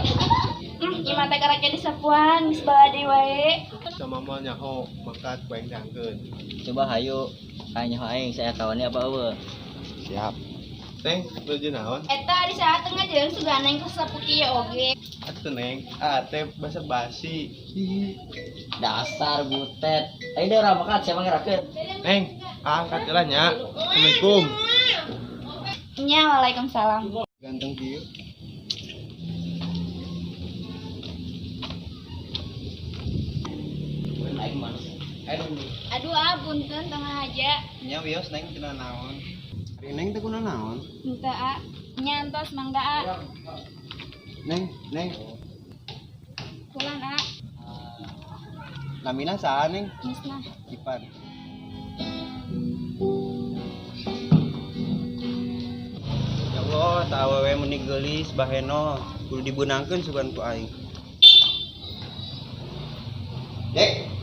sia. Imah teh karek disapuan geus baladi wae. Sama moal nyaho mangkat ku aing diangkeun. Coba hayu aing nyaho aing saya kawannya apa eueuh. Siap. Neng, nuju naon? Eta di saat tengah jeung sugan aing kasapu kieu oge. Atuh Neng, ah teh basa basi. Dasar butet. Ayo deh urang makan siapa ngerakeun. Neng, angkat heula nya. Assalamualaikum. Nya, waalaikumsalam. Ganteng kieu. Aing mana? Ayo. Aduh ah, punten tengah aja. Nya wios Neng cenah naon? Ari Neng teh kuna naon? Henteu ah. Nya entos mangga ah. Neng, Neng, Pulang ah. namina saha Neng? Misna. Ipan. Ya Allah, tah awewe meni geulis baheno, kudu dibeunangkeun sugan ku aing. Dek,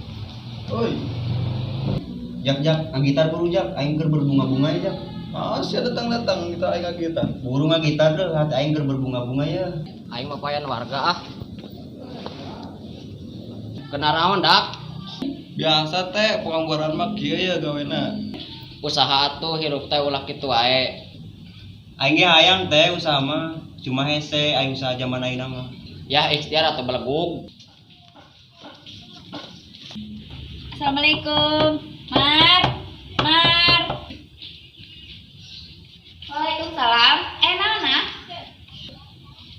Oi, jak jak, ngagitar buru jak, aing keur berbunga-bunga ya jak. ah sia datang-datang kita aing kagitan. Buru ngagitar deh, hati aing keur berbunga-bunga ya. Aing mah payan warga ah. Kenaraon dak? Biasa teh pengangguran mah kieu ya gawena. Usaha atuh hirup teh ulah kitu wae. Aing ge hayang teh usaha mah, cuma hese aing usaha zaman ayeuna mah. Ya ikhtiar atau belegug. Assalamualaikum. Mar. Mar. Waalaikumsalam. Eh, naon ah?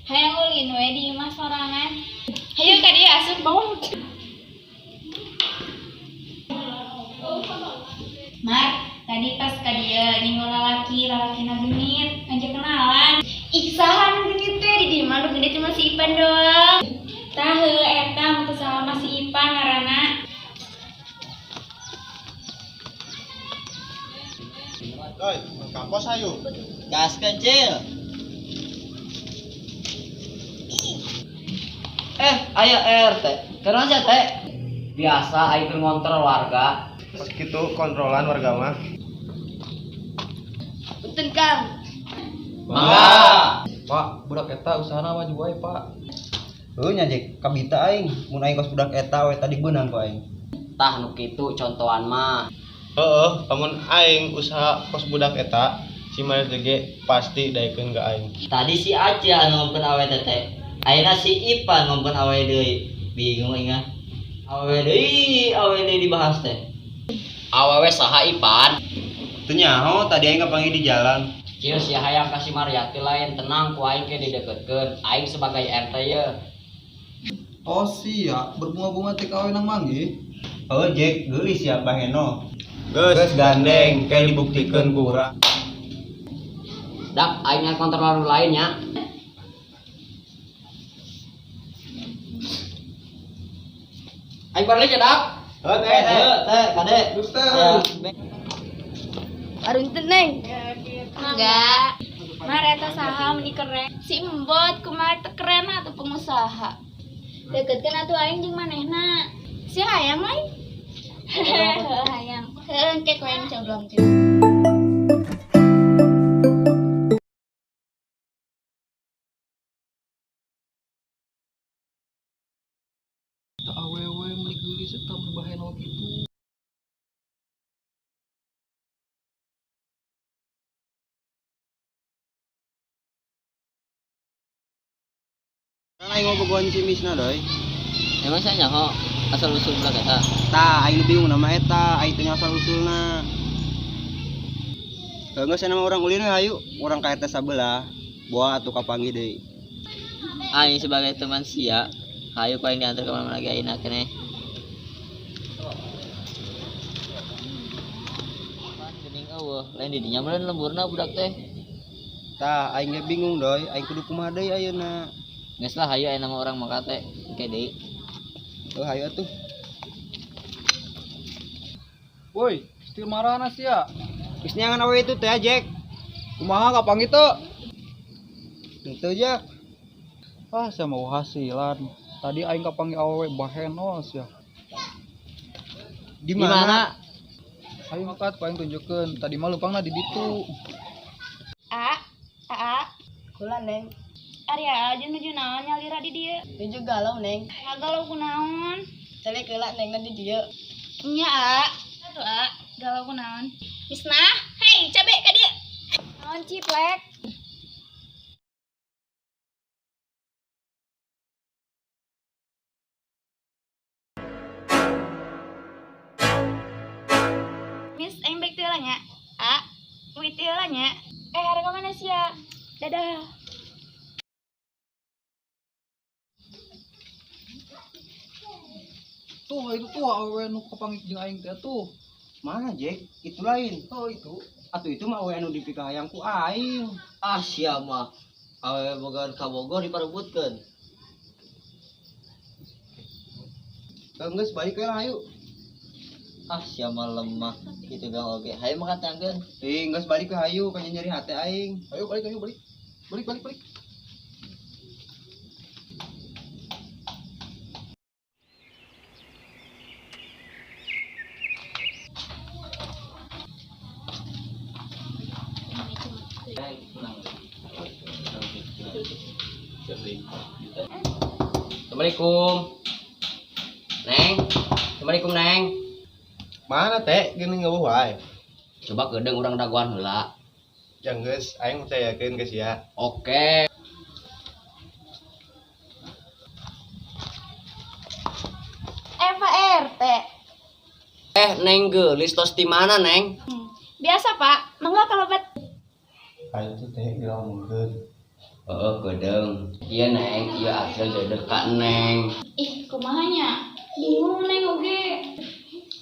Hayang ulin we di imah sorangan. Hayu ka dieu asup bangun. Mar, tadi pas ka dieu nyinggung lalaki, lalakina genit, ngajak kenalan. Ih, saha nu genit teh di dieu mah nu genit cuma si Ipan doang. Tah heuh eta mun teu salah mah si Ipan ngaranna. Oi, kampos ayo. Gas kecil. Eh, aya RT. Kenapa sih teh? Biasa aing keur ngontrol warga. Pas kitu kontrolan warga mah. Punten Kang. Mangga. Pak, budak eta usahana maju wae, Pak. Heuh nya Jek, kabita aing, mun aing kos budak eta we tadi beunang ku aing. Tah nu kitu contohan mah. Heeh, lamun aing usaha kos budak eta, si Maria ge pasti daekeun ka aing. Tadi si Aca anu ngomongkeun awe teh. Ayeuna si Ipan ngomongkeun awe deui. Bingung aing ah. Awe deui dibahas teh. Awewe saha Ipan? Teu nyaho tadi aing kapanggih di jalan. Kieu si hayang ka si Mariati lain tenang ku aing ke dideketkeun. Aing sebagai RT ye. Oh sia, berbunga-bunga teh kawe nang manggih. Heuh Jek, geulis ya baheno. Geus gandeng kayak dibuktikeun ku urang. Dak aing kontrol lainnya. Aing balik ya dak. Heuh teh. Teh, kade. Terus teh. Arunten Neng. Mangga. Mar eta saha meni keren. Si Embot kumaha teu keren atuh pengusaha. Deketkeun atuh aing jeung manehna. Si hayang lain. Hayang. Heuh, engke ku aing coblongkeun. Tah awewe meni geulis eta meni baheno kitu. Kan aing ngobogohan si Misna doi. Emang saya nyaho asal usul budak eta. Tah aing bingung nama eta, aing teu nyaho asal usulna. Heuh geus nama urang ulin we hayu, urang ka RT sabelah. Boa atuh kapanggih deui. Aing sebagai teman sia, hayu ku aing diantar ke mana lagi ayeuna keneh. Geuning eueuh, lain di dinya meureun lemburna budak teh. Tah aing ge bingung doi, aing kudu kumaha deui ayeuna. Geus lah hayu aya nama urang maka teh, engke deui. Heuh hayu atuh. Woi, still marana sia. Geus neangan awewe itu teh Jek. Kumaha kapanggih teu? Henteu Jak. Ah, sia mau hasilan. Tadi aing kapanggih awewe baheno sia. Di mana? Ayo mangkat ku aing tunjukkeun. Tadi mah leumpangna di ditu. A, A, A. Kula Neng. Ari aja nuju naon nyalira di dieu. Nuju galau, Neng. Ngagalau kunaon? Calik heula Neng na di dieu. Nya, A. Atuh, A. Galau kunaon? Misnah, hei, cabe ka dieu. Naon ciplek? Miss, aing baik teu nya. A, wit teu nya. Eh, arek ka mana sia? Dadah. Tuh itu tuh awewe nu kapanggih jeung aing teh tuh. Mana Jack? Itu lain. Oh itu. Atuh itu mah awewe anu dipikahayang ku aing. Ah sia mah. Awewe boga ka Bogor diparebutkeun. Geus balik we lah ayo. Ah sia mah lemah kitu gang oge. Hayu makan tangkeun. Ih, geus balik we hayu ka nyeri hate aing. Ayo balik, ayo balik. Balik, balik, balik. Assalamualaikum. Neng. Assalamualaikum, Neng. Mana teh geuning ngeueuh wae. Coba kedeung urang dagoan heula. Yang geus aing percayakeun ka sia. Oke. Eh, Pak RT. Eh, Neng geulis tos di mana, Neng? Biasa, Pak. Mangga kalebet. Aing tuh teh ngomongkeun. Heeh, kedeung. Ieu Neng, ieu Acil jodoh ka Neng. Ih, kumaha nya? Bingung Neng oge.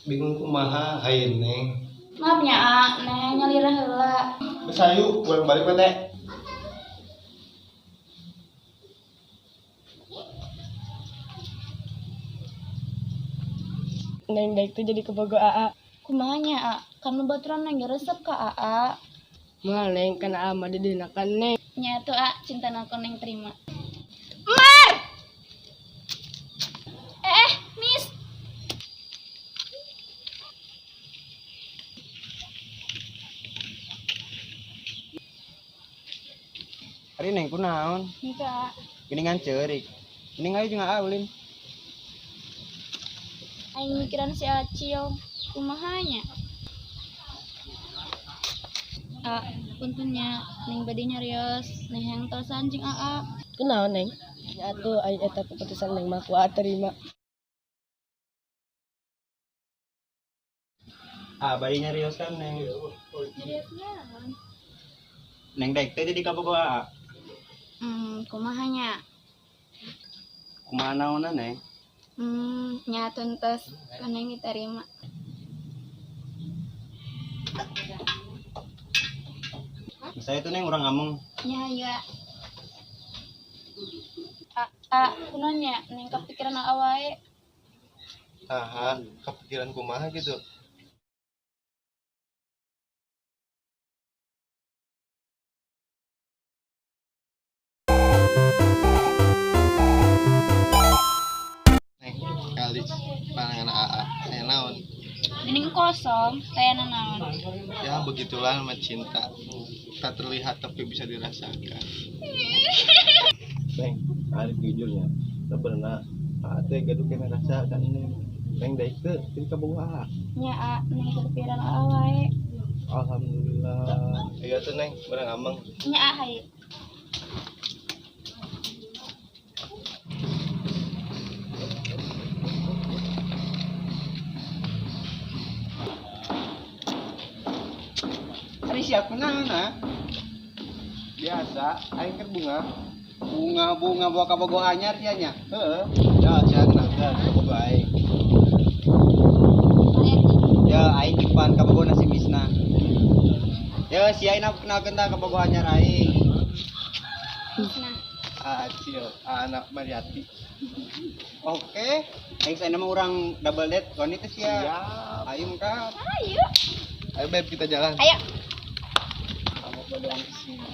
Bingung kumaha hayu Neng. Maaf nya, A, Neng nyalira heula. Geus hayu urang balik we teh. Neng daek teh jadi kabogoh Aa. Kumaha nya, A? Kan babaturan Neng ge resep ka Aa. Moal Neng kan Aa mah didinakan Neng. Nya atuh, A, cinta aku Neng terima. Mar! Eh, Miss. Ari Neng kunaon? Henteu, A. Geuningan ceurik. Mending ayo jeung Aa ulin. Aing mikiran si Acil. Kumaha nya? A, punten nya, Neng bade nyarios, Neng hayang tosan jeung Aa. Kunaon Neng? Nya atuh aing eta keputusan Neng mah ku Aa terima. Ah, bari nyariosan Neng. Nyarios naon? Neng daek teh jadi kabogoh Aa. Kumaha nya? Kumaha naonna Neng? Nya tuntas ku Neng diterima. Saya tuh Neng urang ngomong. Nya hayu, A. A, A, kunaon nya? Neng kepikiran Aa wae. Aha, kepikiran kumaha gitu. Neng, kali panangan Aa, aya naon? Geuning kosong, taya nanaon. Ya begitulah nama cinta. Tak terlihat tapi bisa dirasakan. Neng, Arif jujurnya, sebenarnya Aa teh gaduh kena rasa kan Neng. Neng daek teu jadi kabogoh Aa. Nya, A, Neng kepikiran Aa wae. Alhamdulillah. Ayo tuh Neng, bareng ameng. Nya, A, hayu. Ari sia kunaon ah? Biasa, aing keur bunga. Bunga-bunga bawa kabogoh anyar sia nya. Heeh. Ya, sia kenalkeun kabogoh aing. Ya, aing Ipan kabogoh si Misna. Ya, si aing kenalkeun tah kabogoh anyar aing. Misna. Acil, anak Mariati. Oke, aing saena mah urang double date wani teh sia. Siap. Ayo mangkat. Ayo. Ayo beb kita jalan. Ayo. Kamu berdoa ke sini.